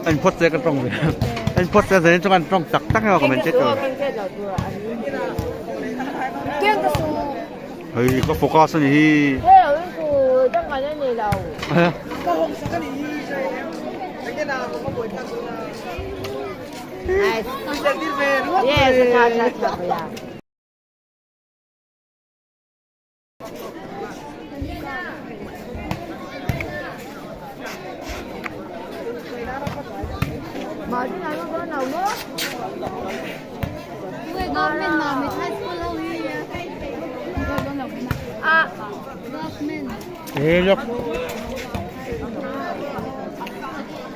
En phawt se ka tawng ve en phawt se zanin chu kan tawng tak tak emaw commentator hei ka focus ani hi He lawk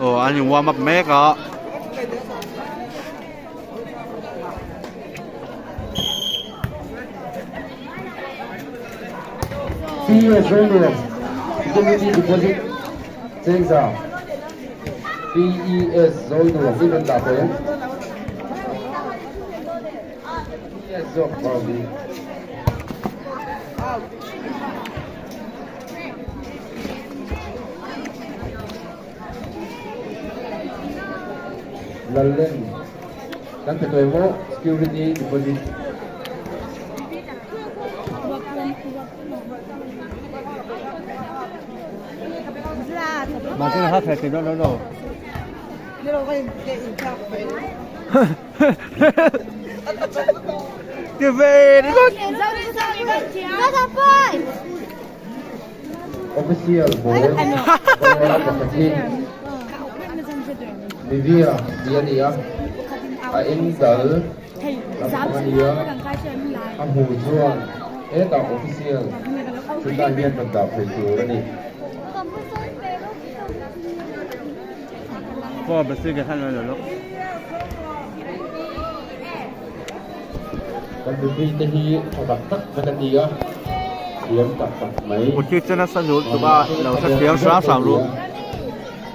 Aw an in warm up mek a. PES Railway Security Deposit Chengza PES Zawlnuam hi rawn dah tawh em? PES zawk Barbie. Lallen kan pe tawh emaw security deposit. Mahse ha thei thei dawn lo lo. Ti ve ringawt. Official ball bawla pakhat hi Livia tih a ni a, a eng dal lampang a ni a, a hmuh chuan hetah official chutah hian rawn dah phei tur a ni. Kan mipui te hi tha tak tak vek an ni a, thiam tak tak mai. Kutki chen a sa zul tuk a, lo hre thiam hram hram ru.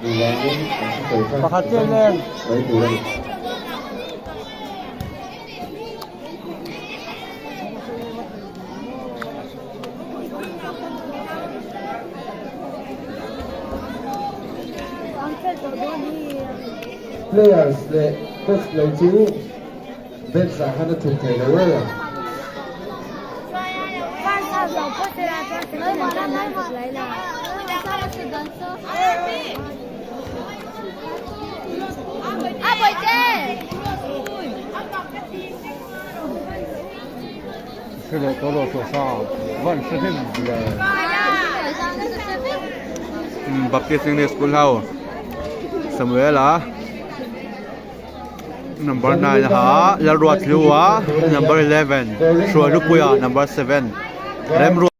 Chuvangin an thusawi kha Pakhat chiah nen. mai tur a ni. Players leh coach lo chu bench ah khan a thut thei lo reng ang.吃的多多少少，万事兴le. Baptist English School ho Samuela number 9 ha Lalruathlua number 11 Hruailupuia number 7 Remruat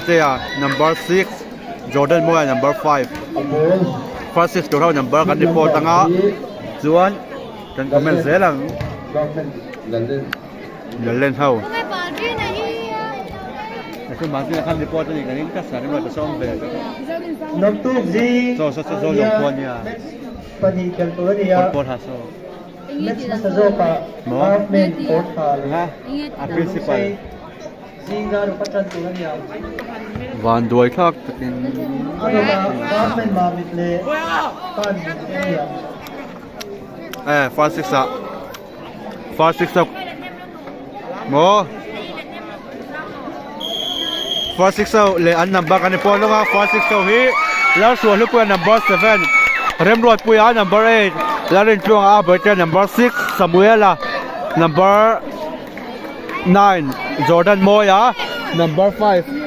Tea number 6 Jordan Mawia number 5 first six tur ho number kan report anga chuan kan comment zel ang Lallen ho Vanduai thlak takin eh first six ah first six ah maw first six ho leh an number kan ni pawh lawk a first six ho hi Lalsuahlupuia number 7 Remruatpuia number 8 Lalrintluanga a Bawihtea number 6 Samuela number 9 Jordan Mawia number 5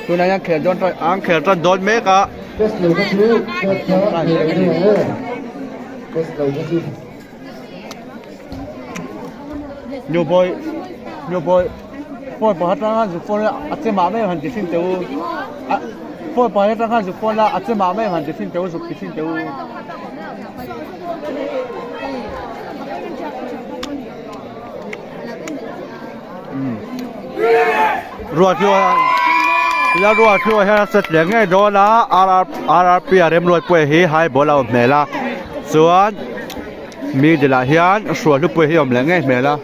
tunah hian khel dawn tan an khel tan dawn mek a. Test lo kha chu coach kha thei lo deuh ang aw test lo kha chu. New boy new boy phone pakhat atang khan zuk phone a che mah mai han ti thin teh u a phone pakhat atang khan zuk phone a a che mah mai han ti thin teh u zuk ti thin teh u. Ruah chu la ruah chu hian a set leh ngei dawn a RRP a remruatpuia hi high ball a awm hmel a chuan middle ah hian hrualhlupuia hi a awm leh ngei hmel a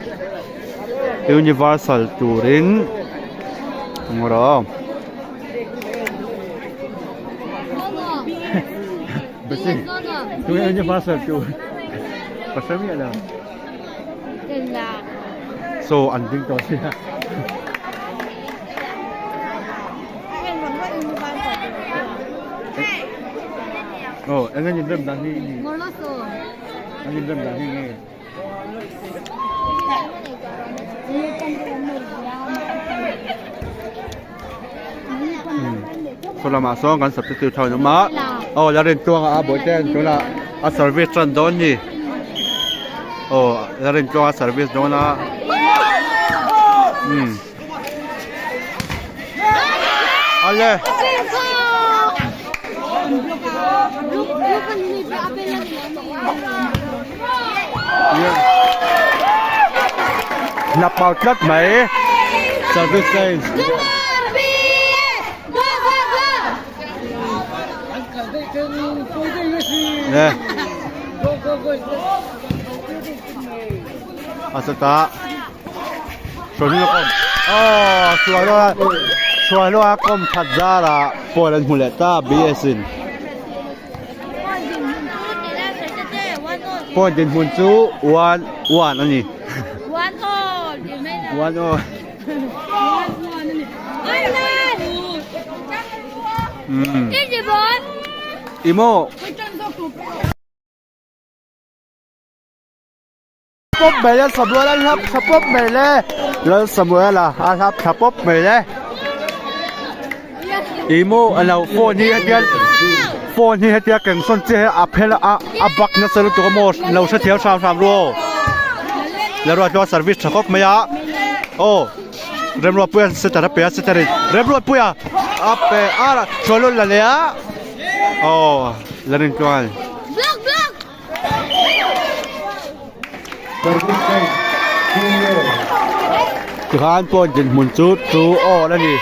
universal turin eng rawh. Besi tunge universal chu ka hre miah lo. So an ding tawh sia. Oh eng an inrem dan hi an inrem dan hi nge. Saw lamah sawn kan substitute ho an awm a aw la rin tluanga a bawihte an tunah a service tan dawn a ni aw la rin tluanga a service dawn a umm ale. Hlap au tlat mai service lane. Nè. A chutah Suahnu kawm aw Suahnu Suahnu a kawm that zarah pawn an hmu leh ta BS in. Point dinhmun chu one one a ni. One all. Um. Imo. Pawp mai le Samuel a hlap thla pawp mai le Lal Samuel a a hlap thla pawp mai le Ih maw a lo phone hi hetiang phone hi hetia keng sawn chiah hi a phel a a bak nasa lutuk a maw lo hrethiam hram hram ru aw La ruat chuan service tha khawp mai a aw Remruatpuia setter a pe a setter in Remruatpuia a pe a chhuah la leh a aw la rin chuan. Tikhan pawh dinhmun chu chu awl a ni.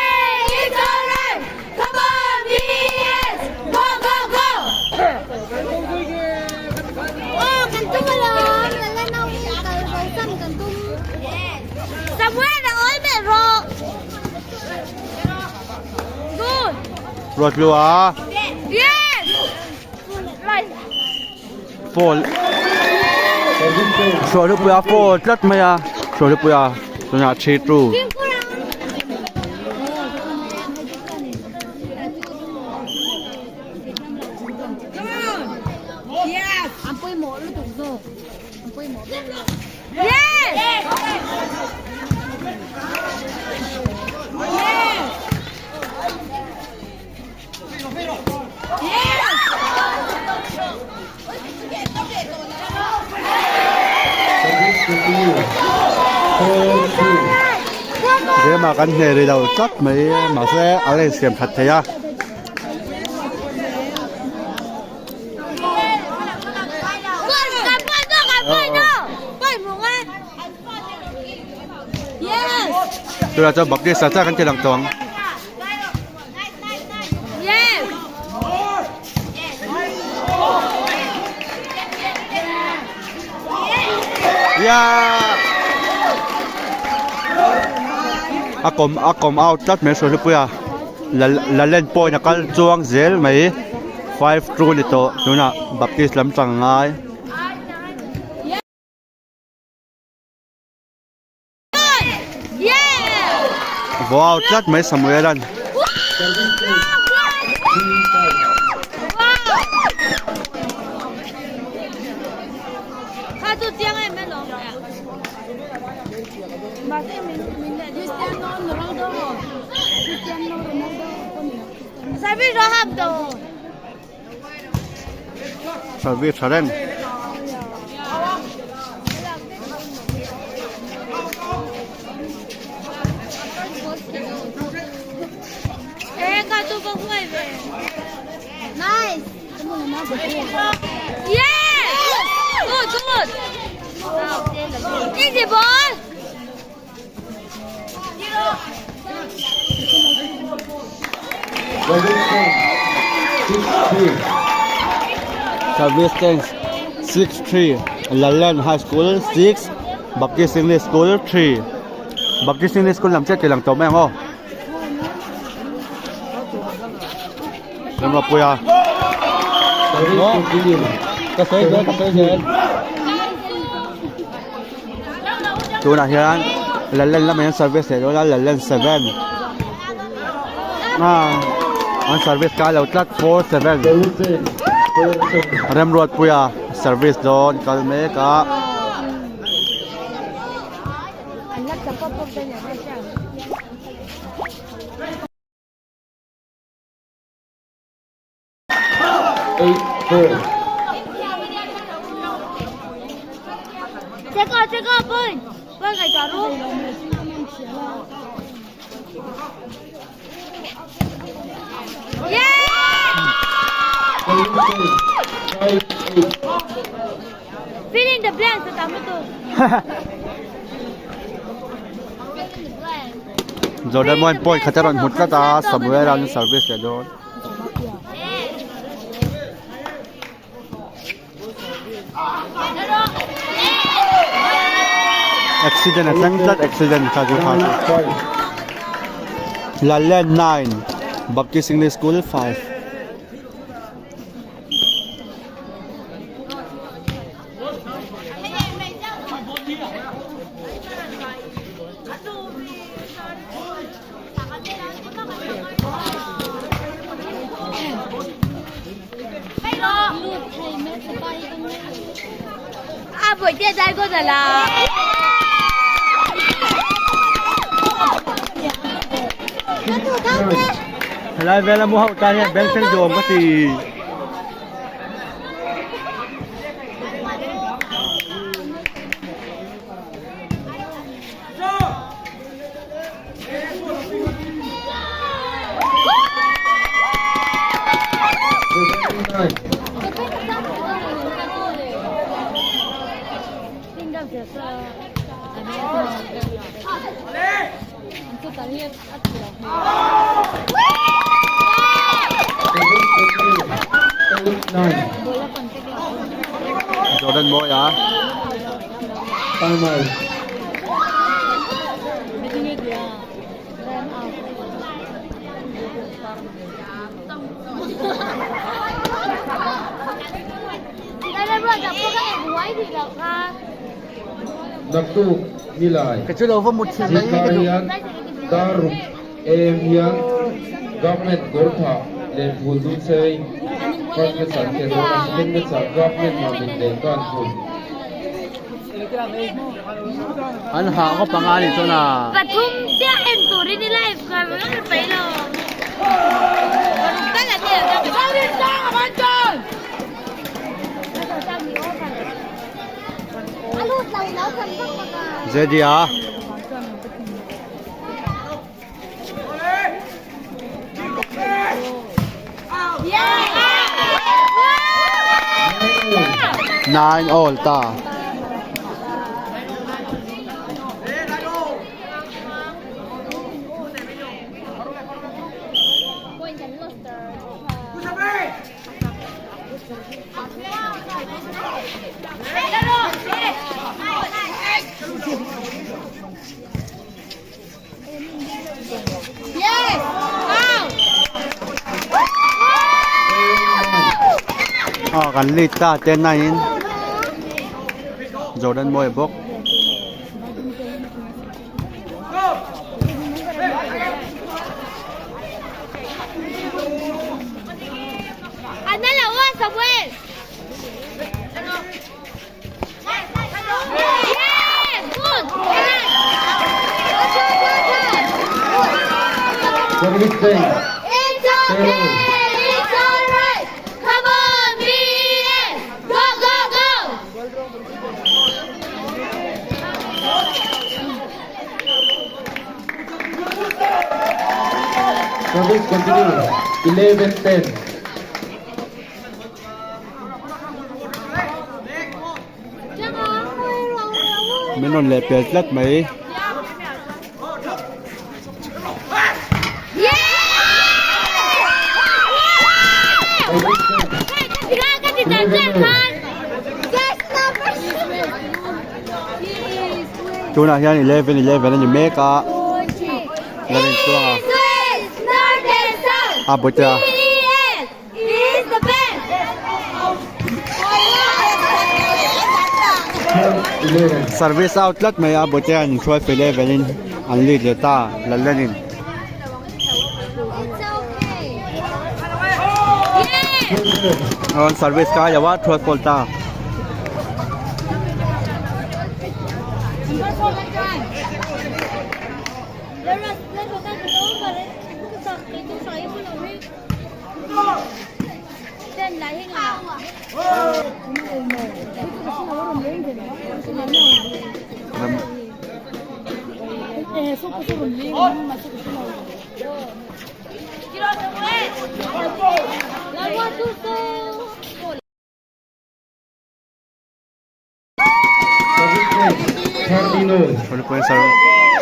Ruat lua. Fall Hruailupuia fall tlat mai a Hruailupuia tunah 3 2 Game ah kan hneh rih lo tlat mai mahse a la insiam that thei a. Tunah chuan Baptist ah chiah kan ti lang tawh ang. A kawm a kawm out tlat mai Hruailupuia la la len point a kal chuang zel mai 5 2 ni tawh tunah Baptist lam chang ngai. Wow tlat mai Samuel an. Service tha reng. Service Tanks 6-3 Lallen High School 6 Baptist English School 3 Baptist English School lam chiah tih lang tawh mai ang aw Remruatpuia. Service continue. Ka sawi zel ka sawi zel. Tunah hian Lallen lamah hian service leh dawn a Lallen 7 ah an service kai lo tlat 4 7 Remruatpuia service dawn kal mek a. Jordan Moin point khat a rawn hmu tlat a Samuel an service leh dawn. Accident a thleng tlat accident kha chu kha chu. Lallen 9 Baptist English School 5. Helai vela mu ho tan hian beng thleng duam ka ti. Jordan mawi a. Naktuk nilai Ka chu lo va mut thin mai zingkar hian dar ruk em hian government Gorkha leh Phul Duchei first match an khelh dawn a, second match ah government Mamit leh Kanpur. An hah ngawt ang a ni chuan a. Pathum chiah en turin i live kha ri mai lo. Zedia. 9 all ta. Aw kan lead ta 10 9 Jordan mawi bawk. Service continue. 11-10. Min rawn leh pel tlat mai. Tunah hian 11 11 a ni mek a. Lalintluanga a bawihte a. Service out tlat mai a Bawihte an hruai fel e velin an lead leh ta Lallenin. Rawn service kai lo a thuat pawl ta.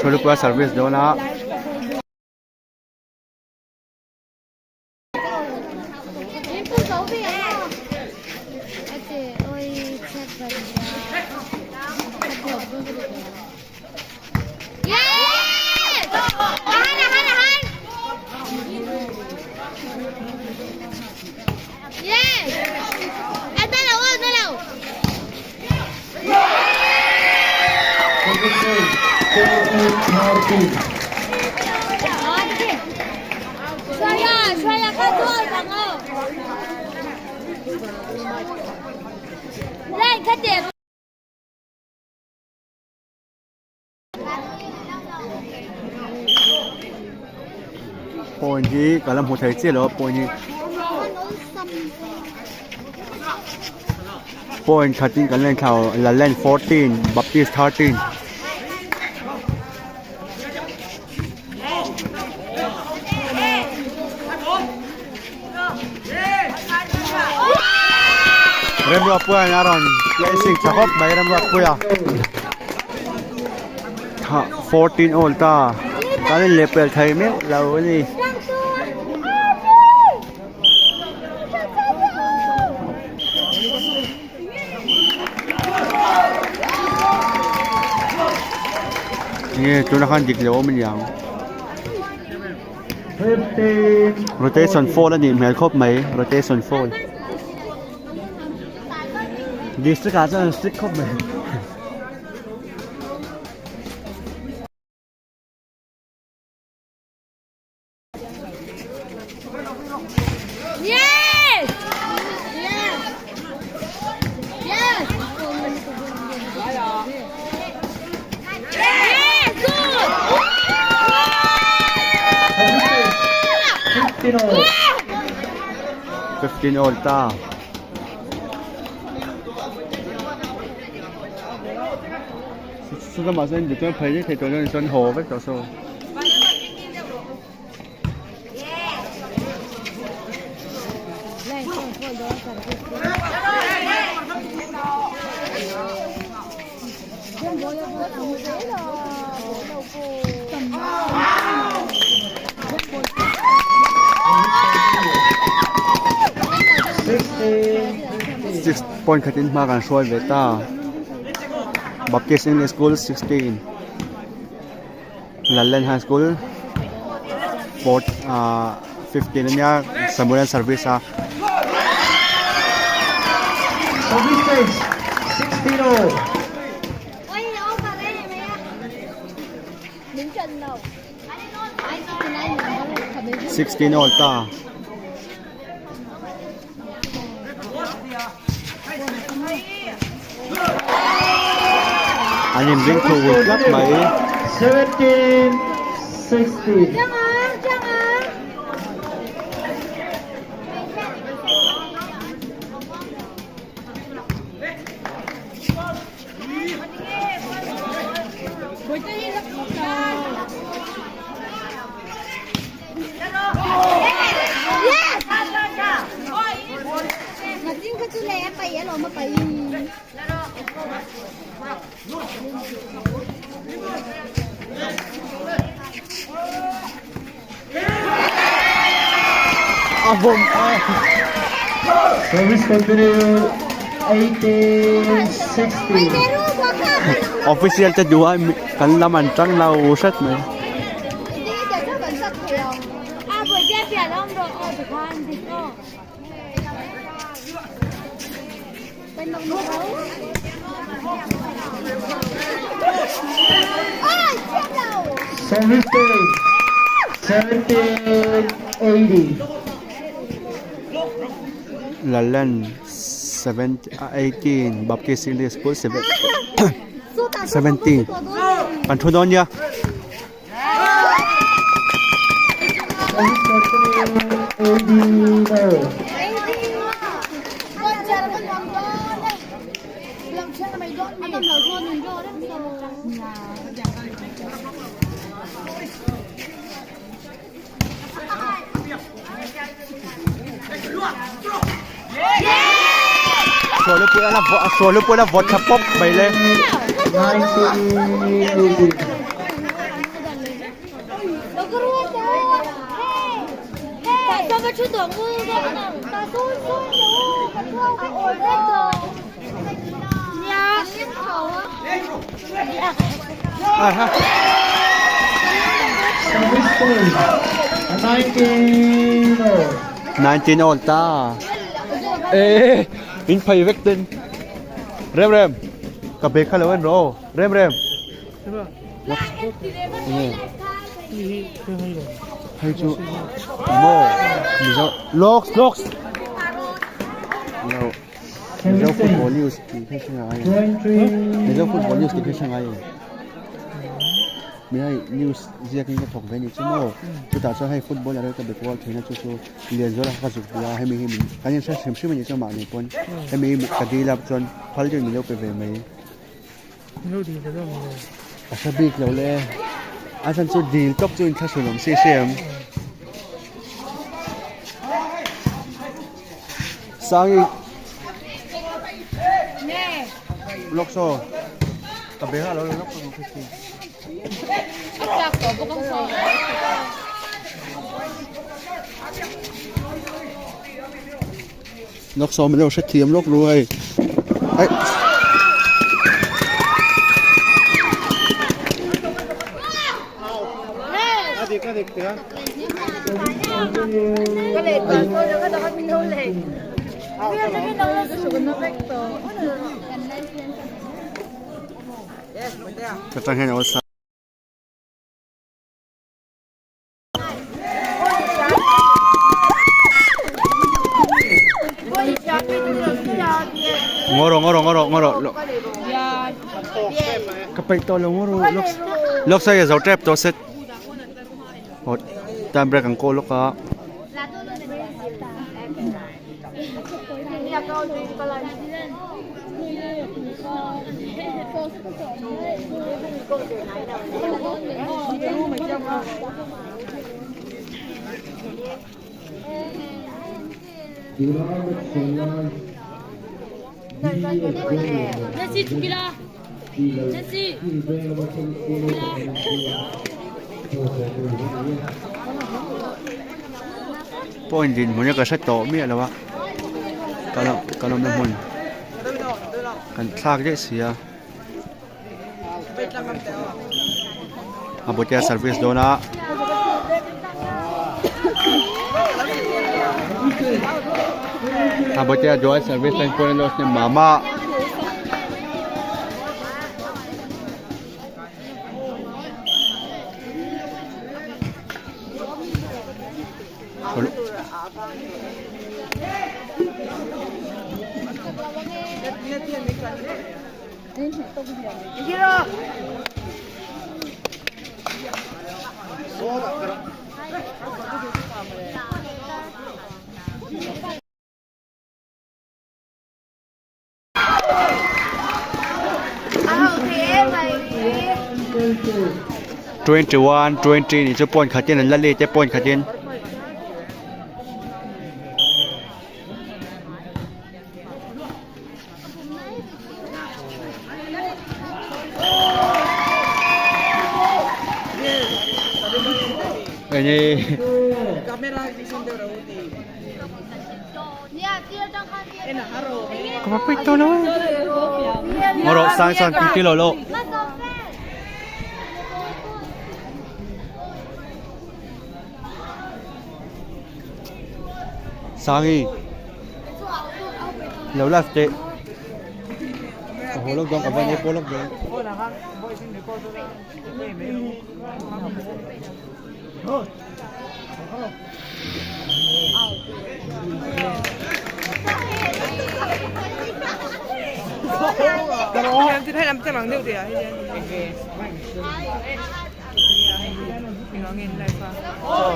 Hrualpuia service dawn a. Point hi ka la hmu thei chiah lo a point hi point khatin kan la inthlau Lalen 14 Baptist 13. Remruatpuia in a rawn placing tha khawp mai Remruatpuia 14 all ta kan in lehpel thei meuh lo a ni. Nge tunah khan dik lo awm a niang. Rotation fall a nih hmel khawp mai rotation fall. District ah chuan an strict khawp mai. Yes! Yes! Yes! Yes! Good! 15 all ta. Chutah chuan tichuan phei daih thei tawh dawn chuan haw vek tawh saw. Six point khatin hma kan hruai ve ta Baptist English School 16. Lallen High School Port ah 15 ania Samuel service a. Service change 16 all. 16 all ta. An inring thu ul tlat mai. 17 16. A vawm a. Service continue 18 16. Official te duh a kan lam an tang lo hret mai. Service 17 80. Lalan 18 Baptist English School 17 kan thu dawn nia. Sualupui a la vawt thla pawp mai le. 19 all ta e in phei vek tin rem rem ka be kha lo en ro rem rem hei chu mo mizo locks locks no Mizo football news tih kha hre ngai em? Mizo football news tih kha hre ngai em? Mi hei news ziak in ka thawk ve nih chu maw? Chutah chuan hei football a rel ka be kual thin a chu chu Lianzuala kha ka zuk duh a hemi hi min kan inhre hrim hrim a nih chuan mahni pawn hemi hi ka dil a chuan phal deuhin min lo pe ve mai. Ka hre bik lo le a chhan chu dil tawp chu inthlahrun awm si si em? Sangi Lok saw ka be ha lo lok saw ka si. Lok saw min lo hre thiam lawk lu hei. Ai. Ka tang hian awlsam. Ngawh rawh ngawh rawh ngawh rawh ngawh rawh ka peih tawh lo ngawh rawh lawk lawk sai a zo tep tawh set aw time break ang kawl lawk a. Point dinhmun hi ka hre tawh miah lo a ka lawmna hmun kan thlak daih si a a bawtea service dawn a. A bawtea dual service line pawh a mama. 21 20 nih chu point khatin an la let e point khatin. Enge Ngawh rawh sang chuan ti lo lo. Sangi. Lo live teh. Ka haw lawk dawn ka va nei pawh lawk dawn.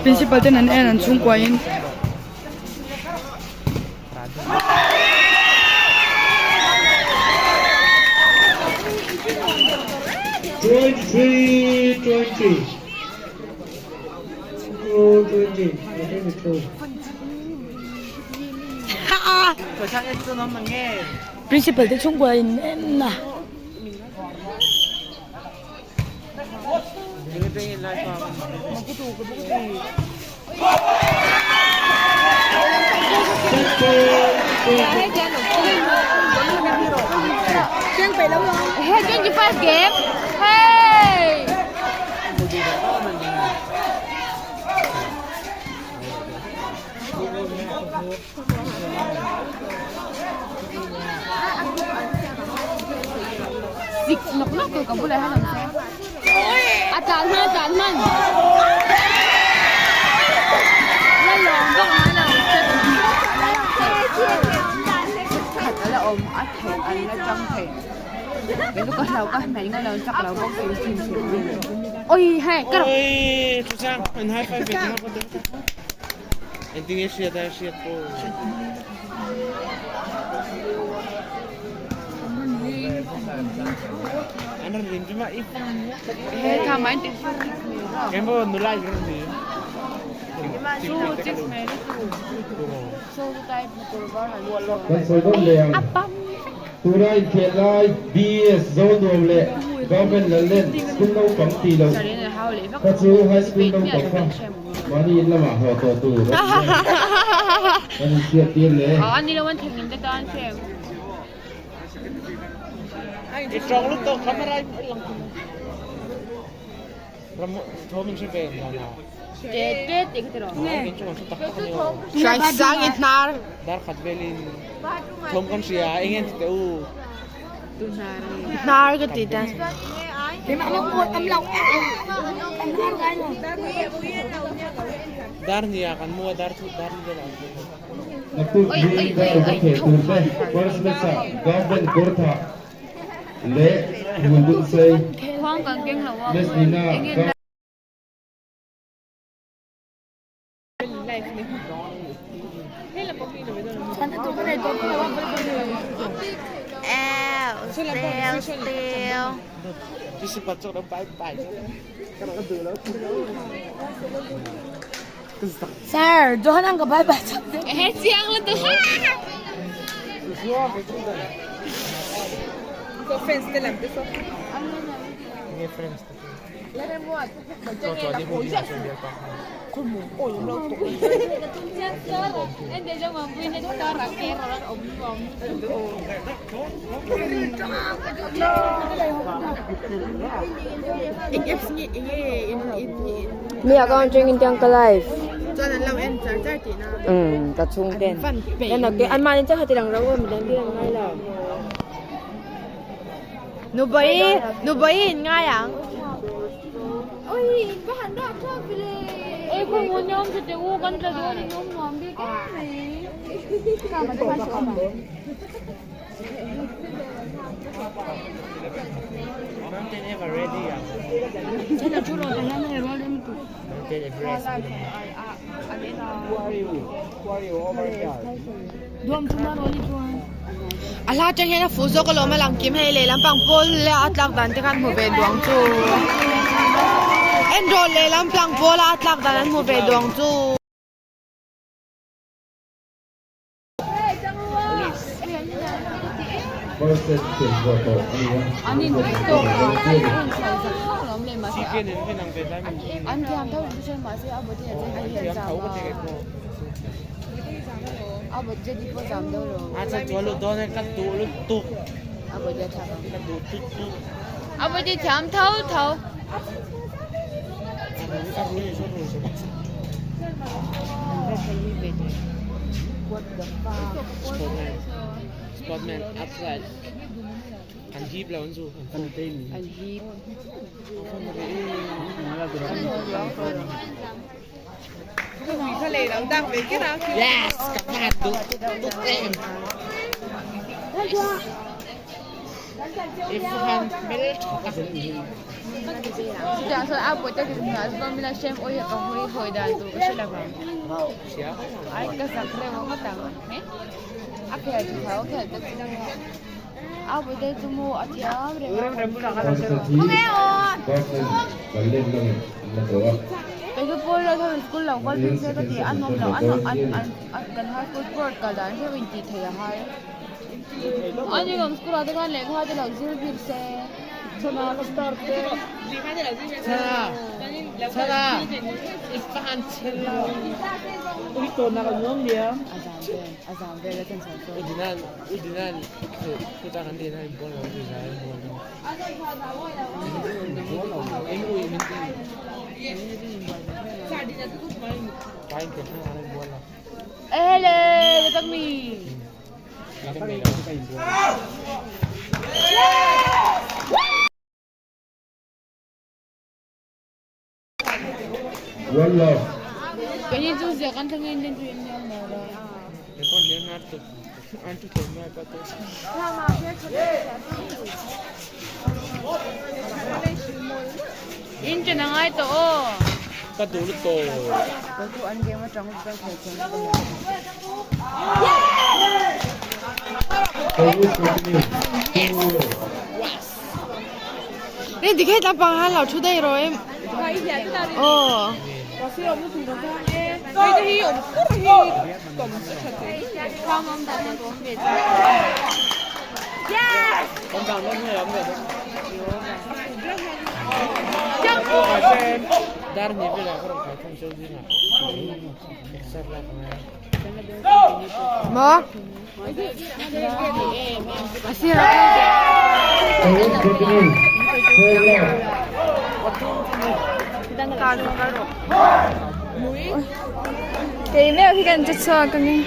Principal ten an en an chhungkua in. Principal te chhungkua in en a. Hey, 25 game. Hey! Sik nok nok ka bulah han am A tlan hman a tlan hman. La lawm vak mai lo. Khat a la awm a theih an la chang thei. Kei chu ka hlau ka hnaih ngawt lo chak lo bawk si thin chhe vel. Oi hei ka rawh. Oi Thuchang an high five ve tingah pawh Engtin nge hriat a hriat pawh. An rawn rim chu ma i He tha mai ti chu chicks mai ro. Eng pawh nula in rawn rim. Chu chicks mai ri tu. So chu tai motor var han Kan sawi dawn leh ang. Tuna inkhel lai BS Zonuam leh Government Lallen School naupang tih loh kha chu High School naupang kha mahni in lamah haw tawh tur a ni a, kan inhriat tir leh. Hnar ka ti ta. Naktuk zing dar ka theh tur te first match ah Government Kurtha leh Hmundungsei match nihna ah Sir, Johan ang ka bye bye chak te. Ehe chiang la tu. Mi account atangin tiang ka live. Chuan an lo en char char tihna. Um ka chhung ten. An an mahni chiah kha ti lang rauh a midang ti lang ngai lo. Nubawi Nubawi in ngai ang. Oi in va han rak thlak ve le. Oi khaw ngun niawm chu teh u kan tla dawn in awm nuam bik em mai. A hla atang hian a fuh zawk alawm a lang kim hei lehlam pang pawl leh a tlak dan te khan hmu ve duang chu en rawh lehlam pang pawl a tlak dan an hmu ve duang chu. First set ken zawh tawh a ni a. Sportman outside. An hip lo an zu. An hip. Yes! Ka phat duh tuk em. I fan hmel tha tak. Chutiang chuan a pawite ti hmunah chuan min a hrem awi ka hawi hawi dan tur ka hre lo vang. Ai ka zak reuh ngawt ang. A khel chu tho khel te chu a pawite chu maw a thiam reng a. Kei chu pawl lo tho school lo kal phei se ka ti a nuam lo an an an kan high school sport kal dan hreuh in tih theih a hai. Ani lawm school ah te khan lehkha te lo zir bik se. A zam vel a chan chho chu. Ehele tak mi. Keini chu ziah kan thleng in den chu in nia maw la. In chen a ngai tawh aw. Ka duh lutuk. Kei chu an game atang chuan khelh thiam ka ni. Ni tikhe tlangpang han lo thu daih rawh em. Aw. Maw? Kei meuh hi kan che chhuak ang e.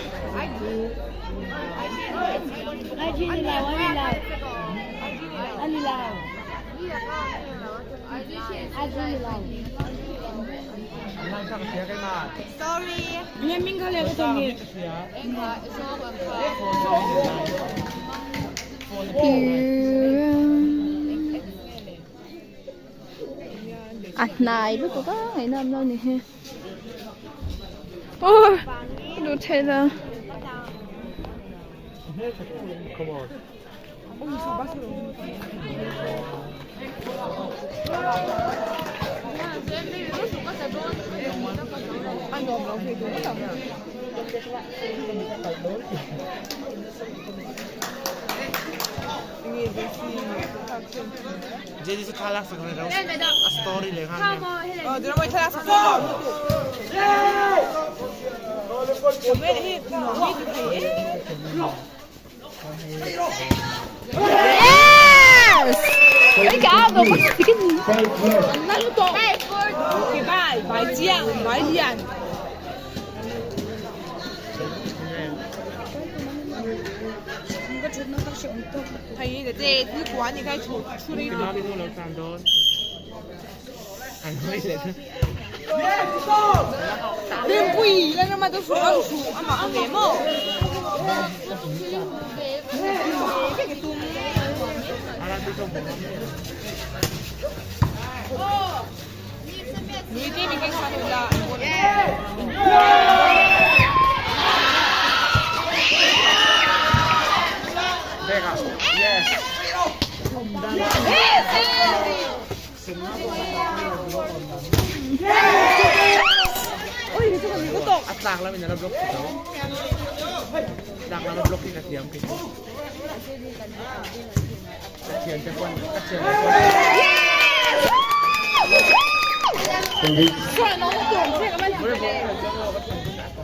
A hnai lutuk a ngaihna awm lo ni hi aw duh theih lo.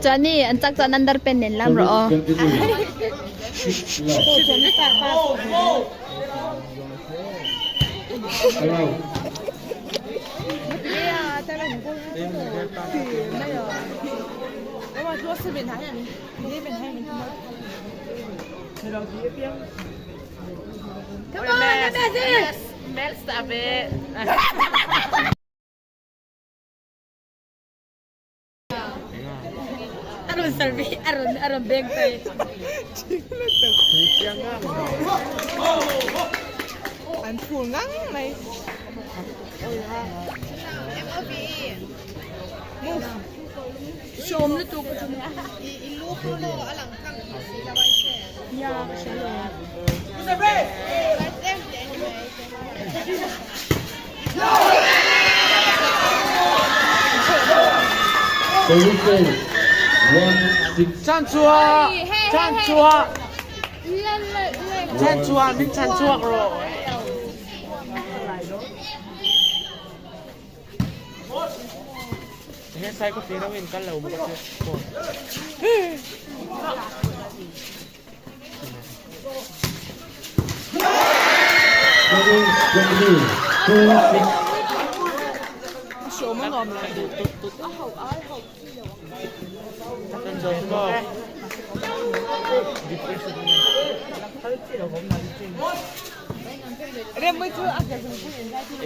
Chuan i an chak chuan an darpen nen lam rawh aw. Come on, Messi! A rawn survey a rawn a rawn beng phei. An phul ngang mai. Sawm lutuk a chu. I lu pawh a lang tlang si lo a hre. Ya ka hria lo. Chan chua chan chua chan chua min chan chuak rawh. He sai ko tira win kal lo mo ka che.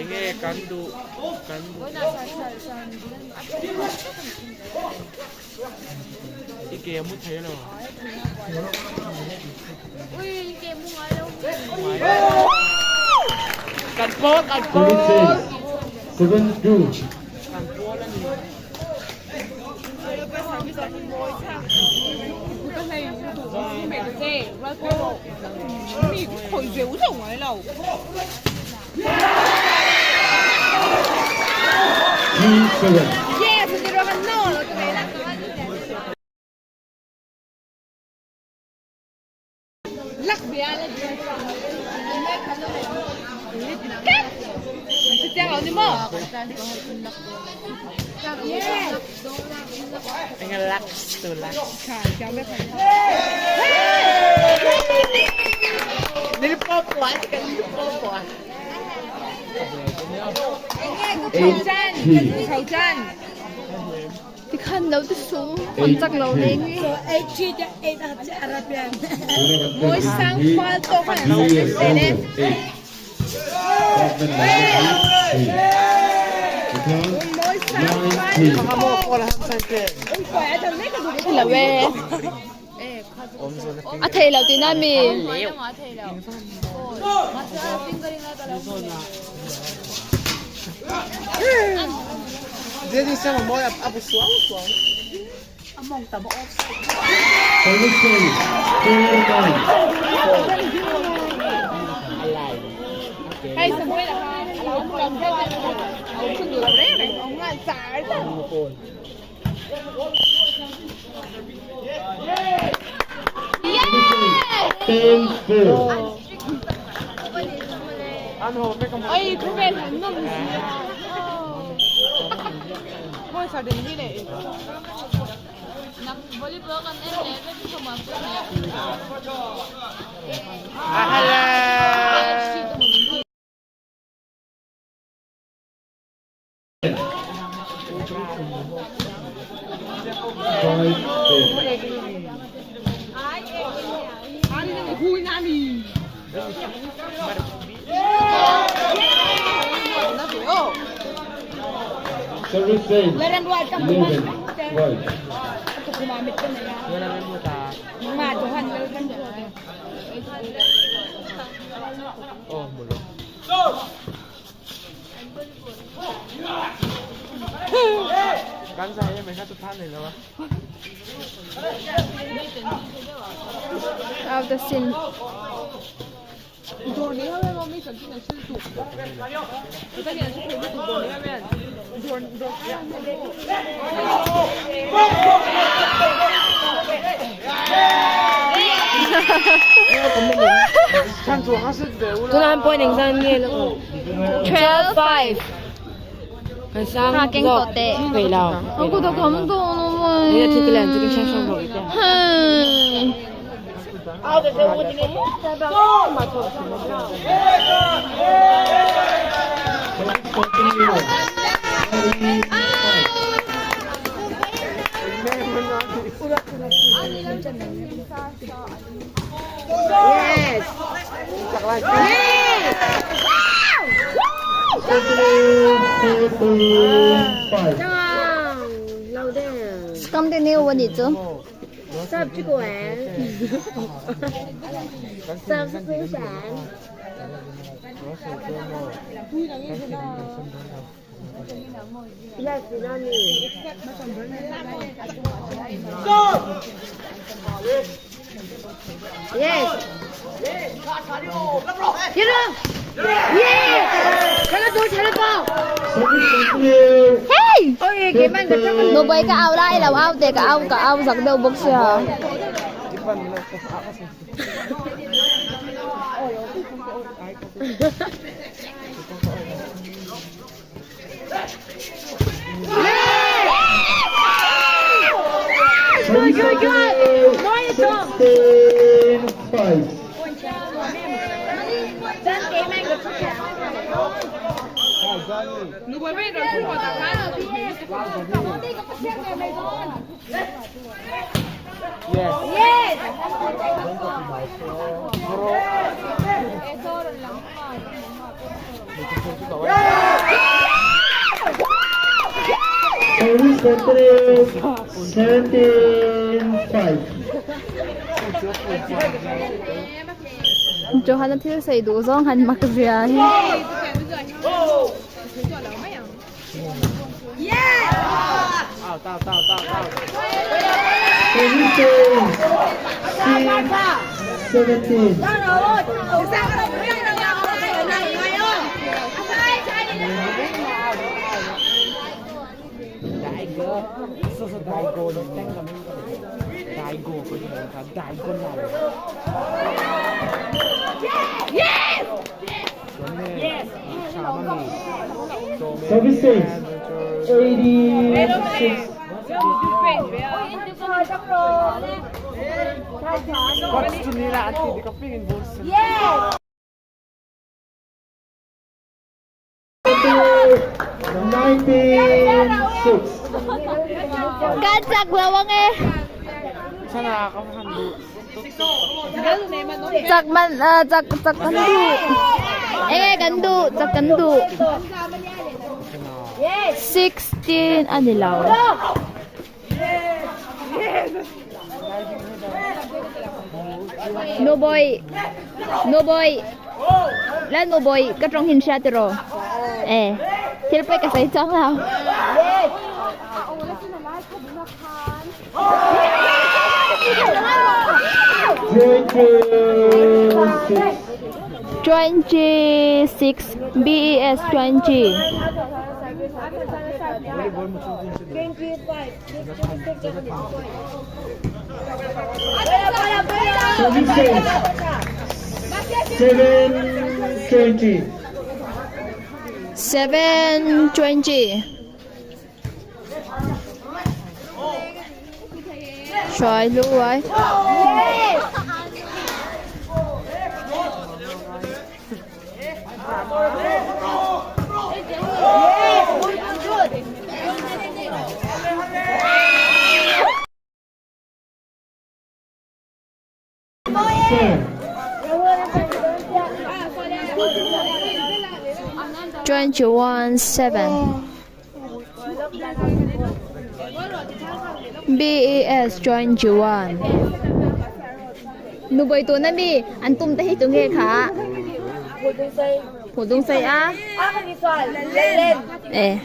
Enge kan duh kan duh. I ke a mu thei lo. Ui, ke mu ngai lo. Kan pawl kan pawl. 7-2. Kan pawl a ni. G7. Yes, hindi ro kan no lo tu la. Lak bia la bia. Enge lak tu lak. 8-3. Tikhan lo te su, an chak lo le ngi. 8-3 te 8 a che Arabian. Moi sang fal to khan lo le. Moi sang Lo we. A thei lo ti na mi. Jadi sama mo abu suang suang. Hay sa muay la kha. 10-4. Ai khu vel han nom si. Moi sa din hi le. Nak volleyball kan en le ve ko ma pu ne. Ahala. 5-10. Service save. 11-5. Wala na mo ta. Ma Johan Lalran Oh, mulo. Kan sa ya me ka tu than nei lo. Out the sin. Chan chu ha se de u Tuna an point engzan nge lo. 12 5. Kan sang Ha keng to te. Pei lao. Aku dah kamu tu Ni这个两这个向上跑一点。 Hmm. Yes. Continue ani chu. Hey! Nobody ka au lai lo au te ka au ka au zak deuh bawk sia. Johanna thil sawi duh zawng han mak zia hi. Services 86. Kan chak lo ang e. Chak man chak chak kan duh. Enge kan duh chak kan duh. 16 ani lo. No boy. No boy. La no boy ka tong hin sha tiro. Eh. Thil pe ka sai chang lo. 26 BES 20. 720. 720. Try lưu ấy. 21 7. BES 21. Nuboi tu na mi an tum te hi tu nge kha. Phú Dung Xây a. Eh.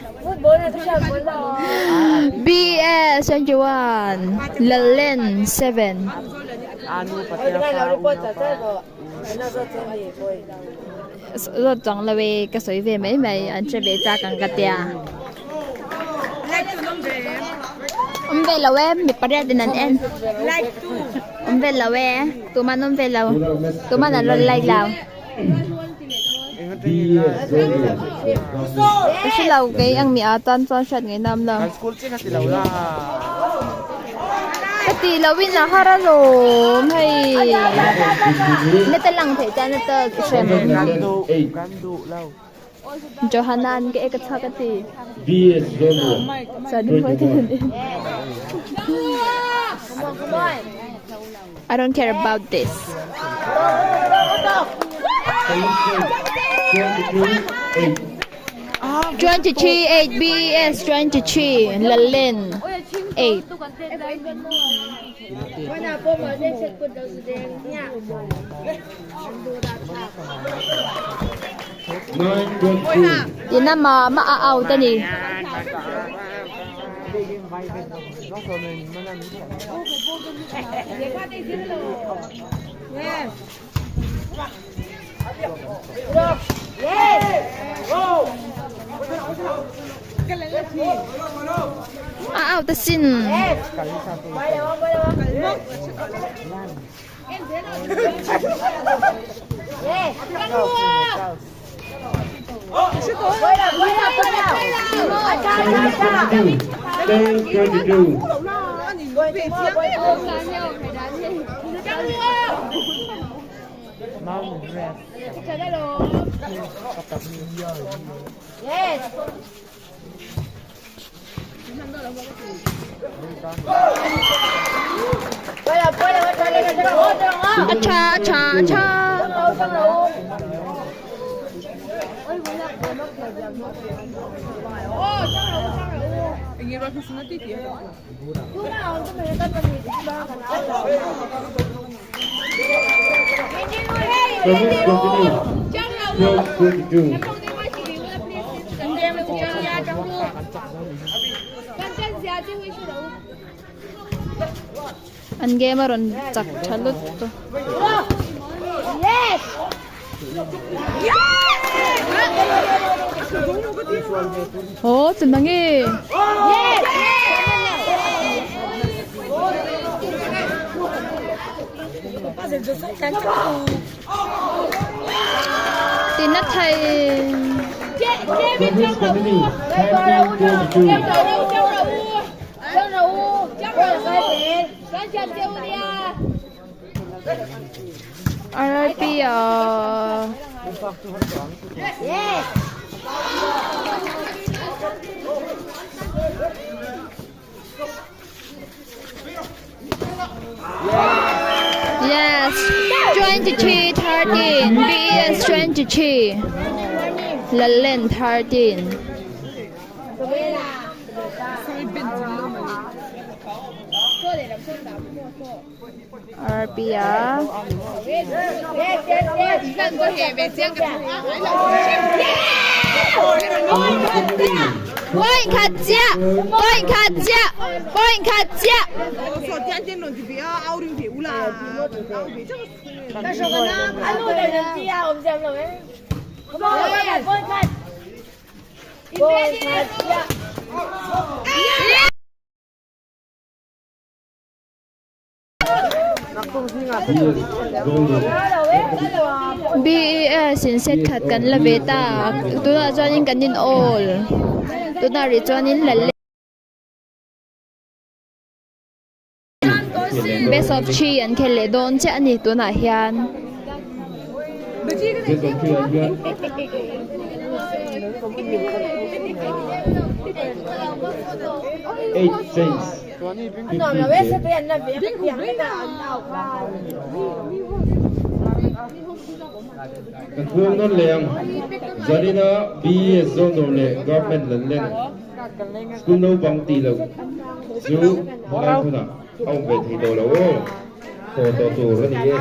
BS 21. Lalen 7. Zot chang lawe ka soi ve mai mai an che ve cha kang ka tia. Om ve lo e mi pariat din an en. Om ve lo e tuman om ve lo. Tuman an ron like lo. Ka hre lo kei ang mi a tan chuan hriat ngei nam lo. Ka tih loh in a har alawm hei. Na ta lang theih chuan na ta hrem. Johanna an ka ek a chak a ti. Chuan in hawi thei in. I don't care about this. 23 8. 23 8 BES 23 Lallen 8. 9 22. Tina ma ma a out ani. A out asin. Service continue. 10 22. A tha a tha a tha. Service continue. 12 22. An game a rawn chak tha lut. Aw chu na nge. Tin a thei. Service continue. 13 22. RIP ah. Yes, 23 13 BS 23 Lallen 13. RP ah. Point khat chiah, point khat chiah, point khat chiah. BES in set khat kan la ve ta tunah chuanin kan in awl tunah rih chuanin la best of three an khel leh dawn chiah a ni tunah hian. Best of three an hian. 8 cents. Kan puang nawn leh ang. Zarina BES Zawndawr leh Government Lallen School naupang tih loh chu helai hmunah a awm ve thei tawh lo aw. Thaw tawh tur a ni e.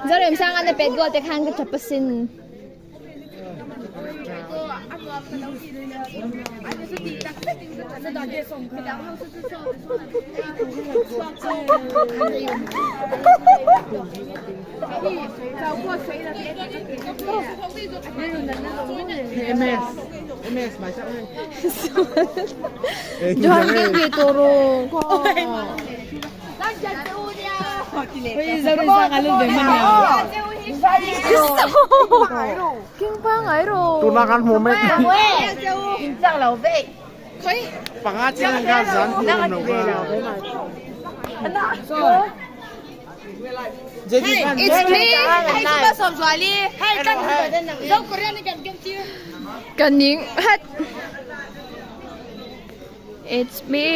Zoremsang an a pet goal te khan ka tap asin. Johan king ve tawh rawh kha. King pangai rawh. Tuna kan hmu mek. Panga chiang ka zan hmu awm lo kha. It's me. Ka ning hat. It's me.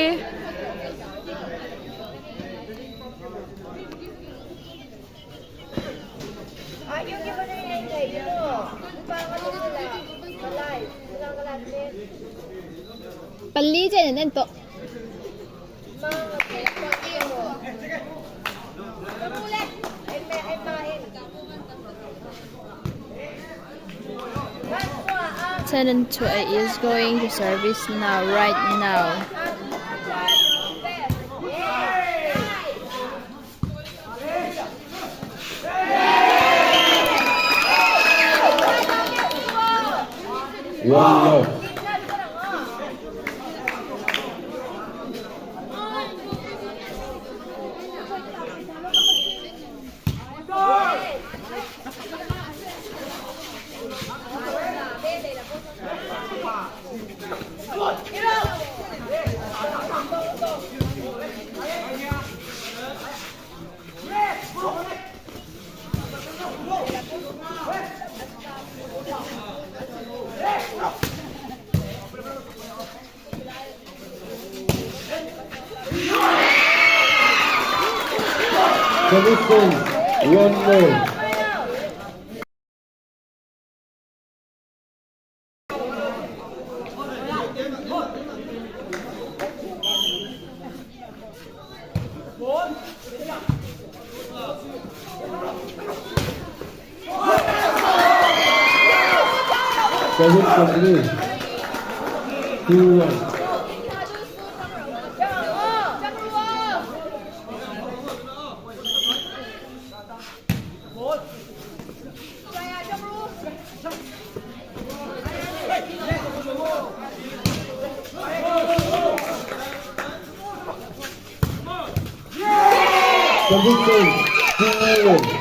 Pali chen an en tawh. Tenant 2A is going to service now, right now. One love. Service one more. Service continue. 2-1. Service 2-1.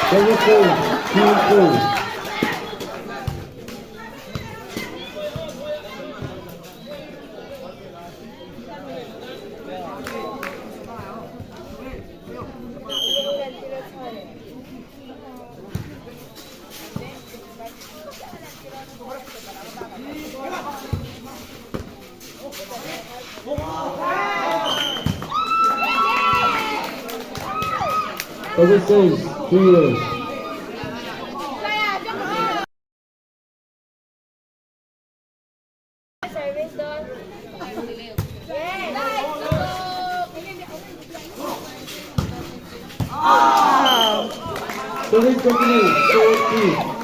Service 2-2. Service 3-0. Service continue. 4-3.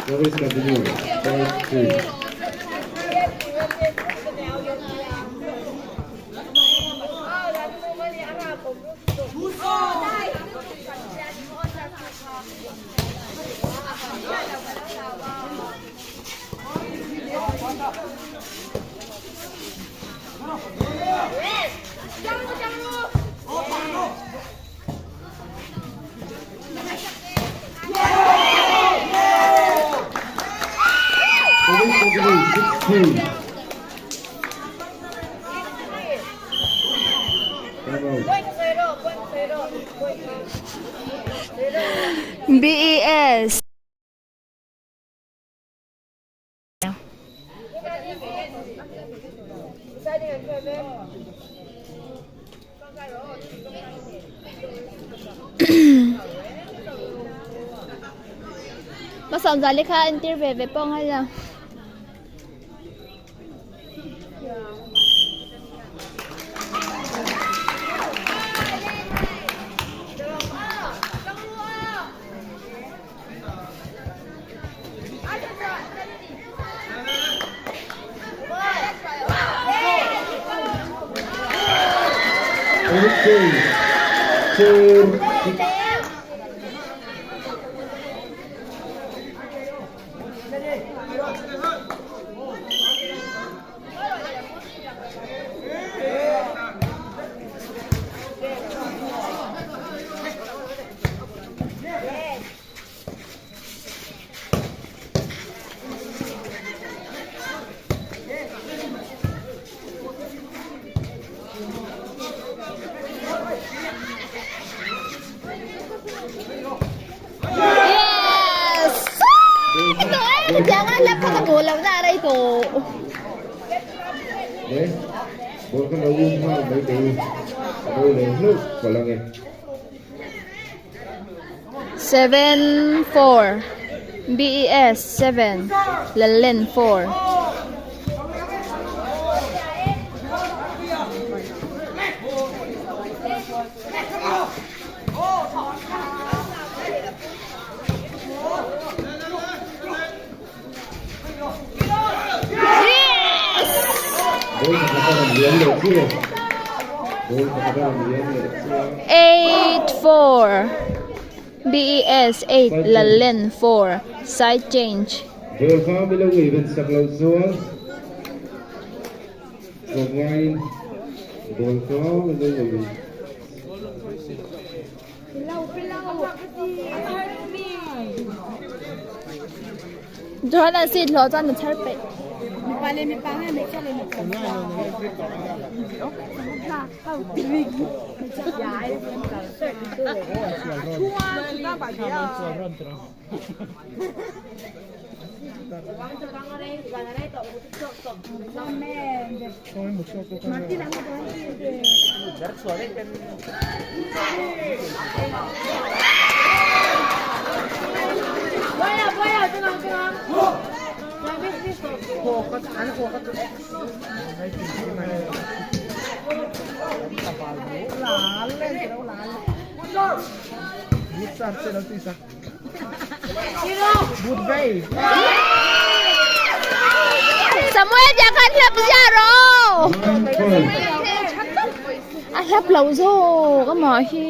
Service continue. 5-3. 3. Time out. BES. Masawmzali kha entir ve ve pawh angai lo. Yes! Hetiang a hlap kha ka hmuh loh na a rei tawh. Le, ball kha lo um nghal mai teh u, a bo leh hlauh palh ange. 7 4 BES 7 Lallen 4. 8 4 BES 8 Lallen 4 Side change. Ball kha mi lo ngei ven sak loh chuan tlawmngaiin ball kha mi lo ngei ven. Johan a seat hlawh chuan a chhar peih. Samuel dia khan hlap ziah rawh. A hlap lo zawk amah hi.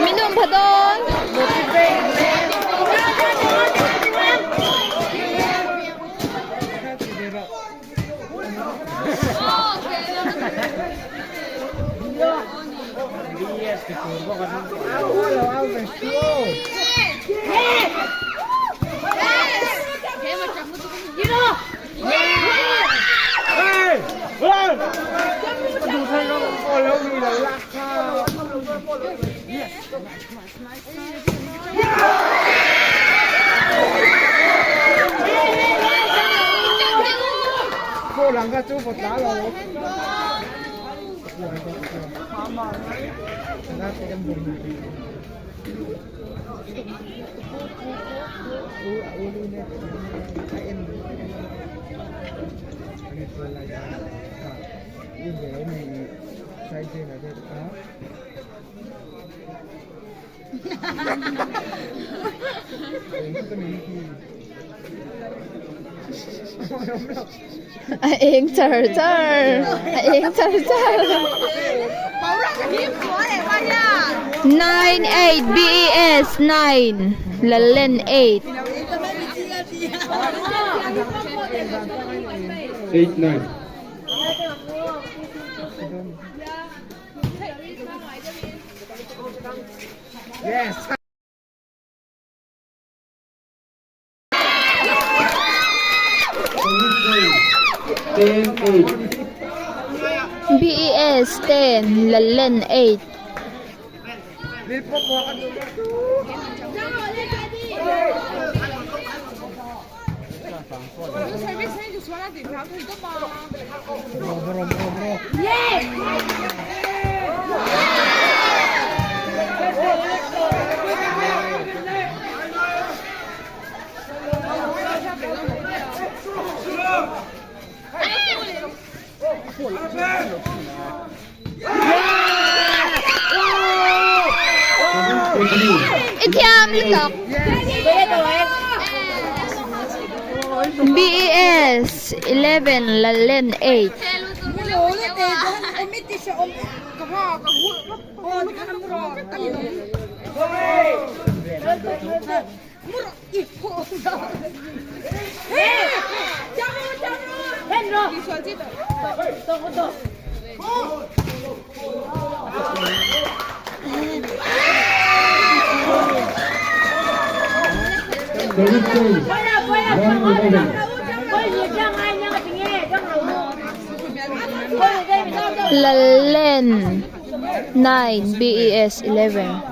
Min um pha dawn. A eng char char a eng char char 98 BES 9 Lallen 8 8 9 BES 10 Lallen 8 I thiam lutuk. BES 11 Lallen 8. Lallen 9 BES 11.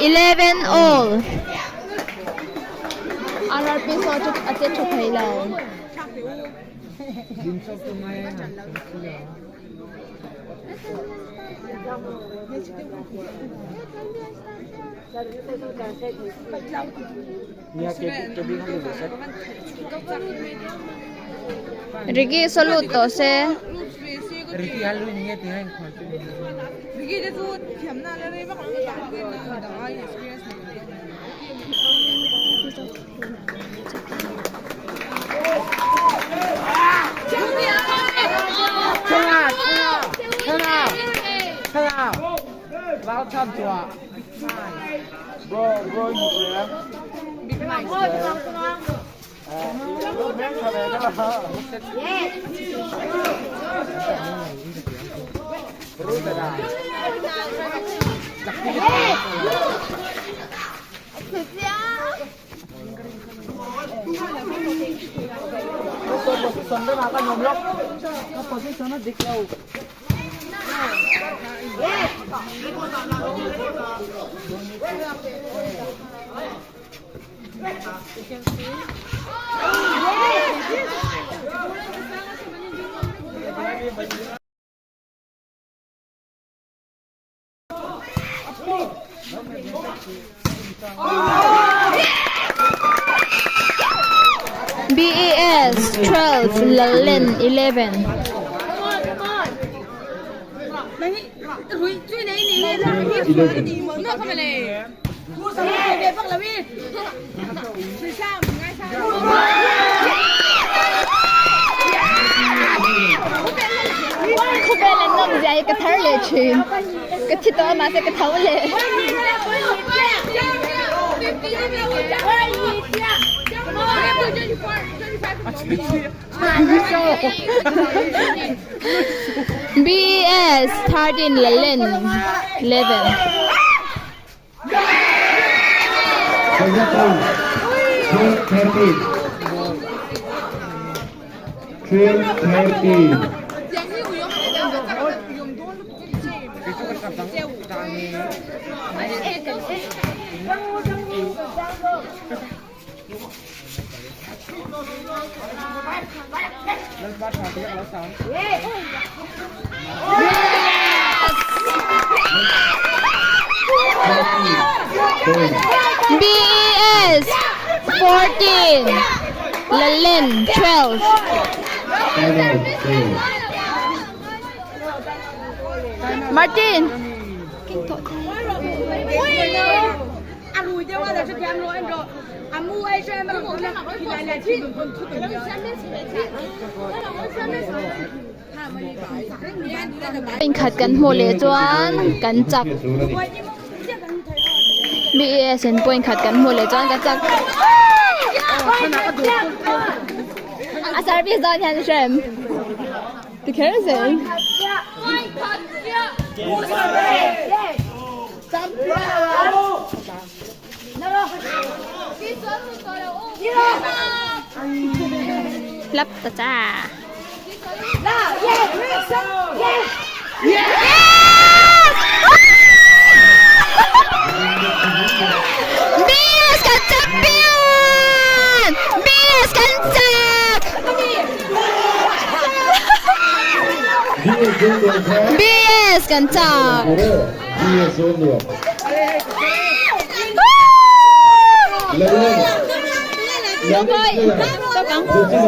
11 all. RRP saw chu a che tha thei lo. Ricky salute tawh se. BES 12 Lallen 11. Khawvel an nawm zia hi ka thar leh thin. Ka thi tawh a mahse ka tho leh. BES 13 Lalen 11. BES 14 Lalen 12. Martin. Inkhat kan hmuh leh chuan kan chak BES in point khat kan hmuh leh chuan kan chak a service dawn hian hrem ti kher zel. Lap ta cha. BS kan champion! BS kan chak! BS kan chak!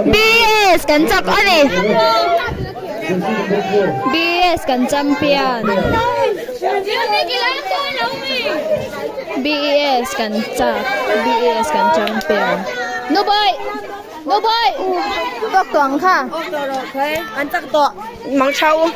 BS kan chak a ni. BS kan champion. BS kan chak. BS kan champion. Nu boy. Nu boy. Tawk tawh ang kha. An chak tawh. Mang chau.